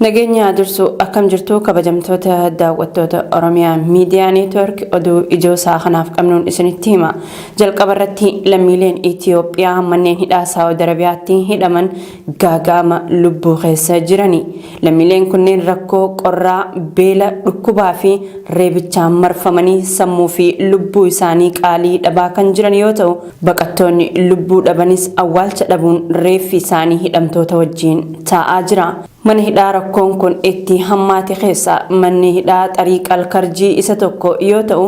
Nageenya dursu akkam jirtu kabajamtoota daawwattoota Oromiyaa Miidiyaa Neetwork oduu ijoo isaa kanaaf qabnuun isinitti hima. Jalqaba irratti lammiileen Itiyoophiyaa manneen hidhaa Saawud Arabiyaatti hidhaman gaaga'ama lubbuu keessa jirani. Lammiileen kunneen rakkoo qorraa, beela, dhukkubaa fi reebichaan marfamanii sammuu fi lubbuu isaanii qaalii dhabaa kan jiran yoo ta'u, baqattoonni lubbuu dhabanis awwaalcha dhabuun reeffi isaanii hidhamtoota wajjin taa'aa jira. Mana hidhaa rakkoon kun itti hammaate keessaa manni hidhaa Xariiq Alkarjii isa tokko yoo ta'u,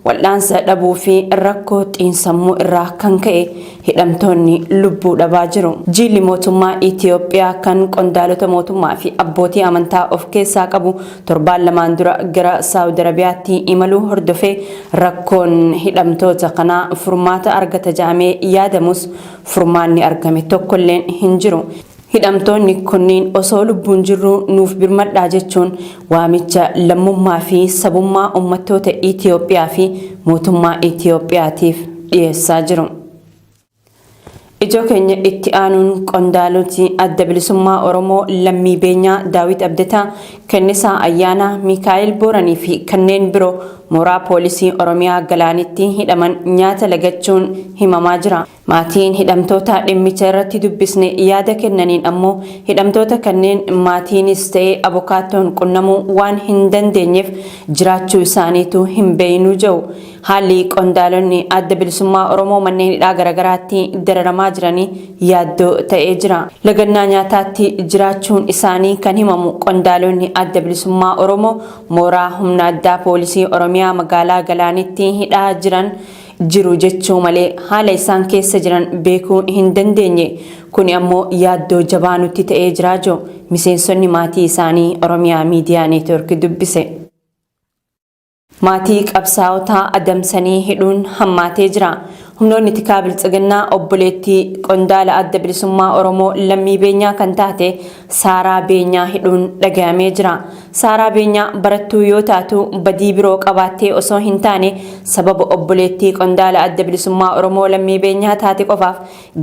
wal'aansa dhabuu fi rakkoo xiinsammuu irraa kan ka'e hidhamtoonni lubbuu dhabaa jiru. Jiilli mootummaa Itiyoophiyaa kan qondaalota mootummaa fi abbootii amantaa of keessaa qabu torbaan lamaan dura gara Saawud Arabiyaatti imaluu hordofee rakkoon hidhamtoota kanaa furmaata argata jedhamee yaadamus furmaanni argame tokkolleen hin jiru. Hidhamtoonni kunniin osoo lubbuun jirruu nuuf birmadhaa jechuun waamicha lammummaa fi sabummaa uummattoota Itiyoophiyaa fi mootummaa Itiyoophiyaatiif dhiyeessaa jiru. Ijoo keenya itti aanuun qondaaloti adda bilisummaa Oromoo Lammii Beenyaa, Daawit Abdataa, Kennisaa Ayyaanaa, Mikaa'el Booranii fi kanneen biroo mooraa poolisii Oromiyaa Galaanitti hidhaman nyaata lagachuun himamaa jira. Maatiin hidhamtoota dhimmicha irratti dubbisne yaada kennaniin ammoo hidhamtoota kanneen maatiinis ta'ee abokaattoon qunnamuu waan hin dandeenyeef jiraachuu isaaniitu hin beeynu jedhu. Haalli qondaalonni adda bilisummaa Oromoo manneen hidhaa garagaraatti dararamaa jiranii yaaddoo ta'ee jira. Lagannaa nyaataatti jiraachuun isaanii kan himamu qondaalonni adda bilisummaa Oromoo mooraa humna addaa poolisii Oromiyaa magaalaa Galaanitti hidhaa jiran jiru jechuu malee haala isaan keessa jiran beekuu hin dandeenye. Kuni ammoo yaaddoo jabaa nutti ta'ee jira jiru miseensonni maatii isaanii Oromiyaa Miidiyaa Neetwork dubbise. Maatii qabsaa'otaa adamsanii hidhuun hammaatee jira. Humnoonni tikaa biltsiginnaa obboleettii qondaala adda bilisummaa Oromoo Lammii Beenyaa kan taate Saaraa Beenyaa hidhuun dhaga'amee jira. Saaraa Beenyaa barattuu yoo taatu badii biroo qabaattee osoo hin taane sababa obboleettii qondaala adda bilisummaa Oromoo Lammii Beenyaa taate qofaaf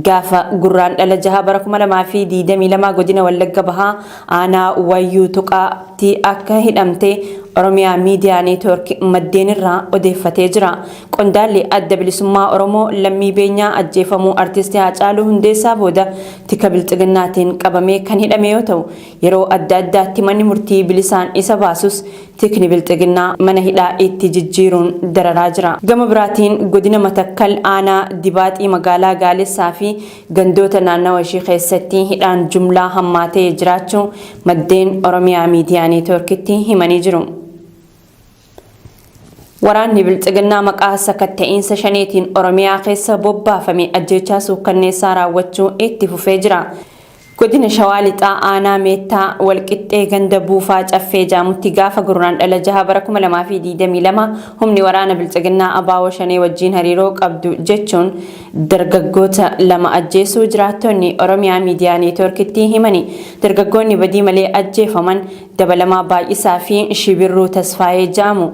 gaafa gurraan dhala jaha bara 2022 godina Wallagga Bahaa aanaa Wayyuu Tuqaatti akka hidhamte Oromiyaa Miidiyaa Neetwork maddeen irraa odeeffatee jira. Qondaalli adda bilisummaa Oromoo Lammii Beenyaa ajjeefamuu artisti Haacaaluu Hundeessaa booda tika bilxiginnaatiin qabamee kan hidhame yoo ta'u, yeroo adda addaatti manni murtii bilisaan isa baasus tikni bilxiginnaa mana hidhaa itti jijjiiruun dararaa jira. Gama biraatiin godina Matakkal aanaa Dibaaxii magaalaa Gaalessaa fi gandoota naannawa ishii keessatti hidhaan jumlaa hammaatee jiraachuu maddeen Oromiyaa Miidiyaa Neetworkitti himanii jiru. Waraanni bilxiginnaa maqaa sakatta'iinsa shaneetiin Oromiyaa keessa bobbaafame ajjeechaa suukkanneessaa raawwachuu itti fufee jira. Godina Shawaa Lixaa aanaa Meettaa Walqixxee ganda buufaa Caffee Jaamutti gaafa gurraan dhala jaha bara 2022 humni waraana bilxiginnaa Abaawoo Shanee wajjin hariiroo qabdu jechuun dargaggoota lama ajjeesuu jiraattonni Oromiyaa Miidiyaa Neetworkitti himani. Dargaggoonni badii malee ajjeefaman Dabalamaa Baay'isaa fi Shibirruu Tasfaayee jaamu.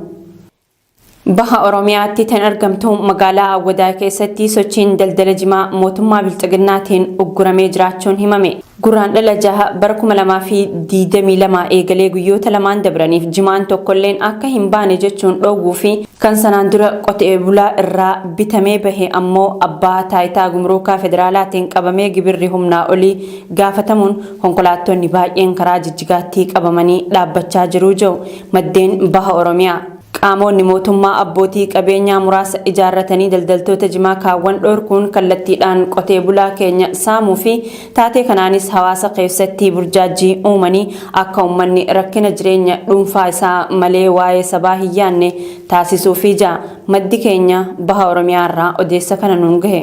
Baha Oromiyaatti tan argamtu magaalaa Awwadaay keessatti sochiin daldala jimaa mootummaa bilxiginnaatiin ugguramee jiraachuun himame. Gurraan dhala jaha bara 2022 eegalee guyyoota lamaan dabraniif jimaan tokkolleen akka hin baane jechuun dhoowwuu fi kan sanaan dura qotee bulaa irraa bitamee bahe ammoo abbaa taayitaa gumruukaa federaalaatiin qabamee gibirri humnaa olii gaafatamuun konkolaattonni baay'een karaa Jijjigaatti qabamanii dhaabbachaa jiru jedhu maddeen baha Oromiyaa. Qaamonni mootummaa abbootii qabeenyaa muraasa ijaarratanii daldaltoota jimaa kaawwan dhoorkuun kallattiidhaan qotee bulaa keenya saamuu fi taatee kanaanis hawaasa keessatti burjaajjii uumanii akka uummanni rakkina jireenya dhuunfaa isaa malee waa'ee sabaa hin yaadne taasisuu fi ja'a. Maddi keenya baha Oromiyaa irraa odeessa kana nuun gahe.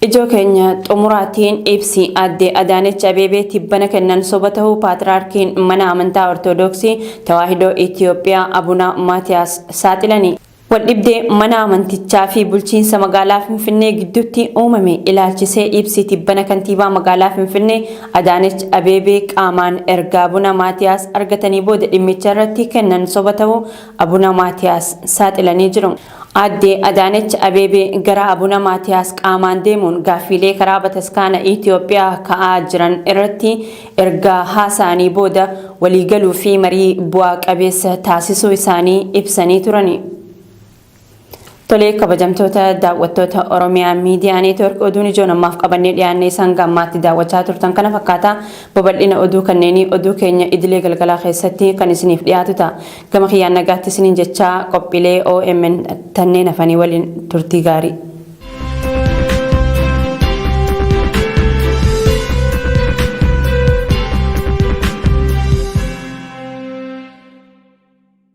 Ijoo keenya xumuraatiin ibsi aadde Adaanech Abeebee tibbana kennan soba ta'uu paatraarkiin mana amantaa Ortoodooksii Tawaahidoo Itiyoophiyaa Abuna Maatiyaas saaxilani. Waldhibdee mana amantichaa fi bulchiinsa magaalaa Finfinnee gidduutti uumame ilaalchisee ibsi tibbana kantiibaa magaalaa Finfinnee Adaanech Abeebee qaamaan erga Abuna Maatiyaas argatanii booda dhimmicha irratti kennan soba ta'uu Abuna Maatiyaas saaxilanii jiru. Aadde Adaanech Abeebee gara Abuna Maatiyaas qaamaan deemuun gaaffiilee karaa bataskaana Itoophiyaa ka'aa jiran irratti erga haasa'anii booda waliigaluu fi marii bu'aa qabeessa taasisuu isaanii ibsanii turani. Tolee kabajamtoota daawwattoota Oromiyaa Miidiyaa Neetwork oduun ijoon ammaaf qabannee dhiyaannee isaan gammaatti daawwachaa turtan kana fakkaata. Babal'ina oduu kanneenii oduu keenya idilee galgalaa keessatti kan isiniif dhiyaatu ta'a. Gama kiyyaan nagaatti isiniin jechaa qophiilee OMN tanneen hafanii waliin turtii gaarii.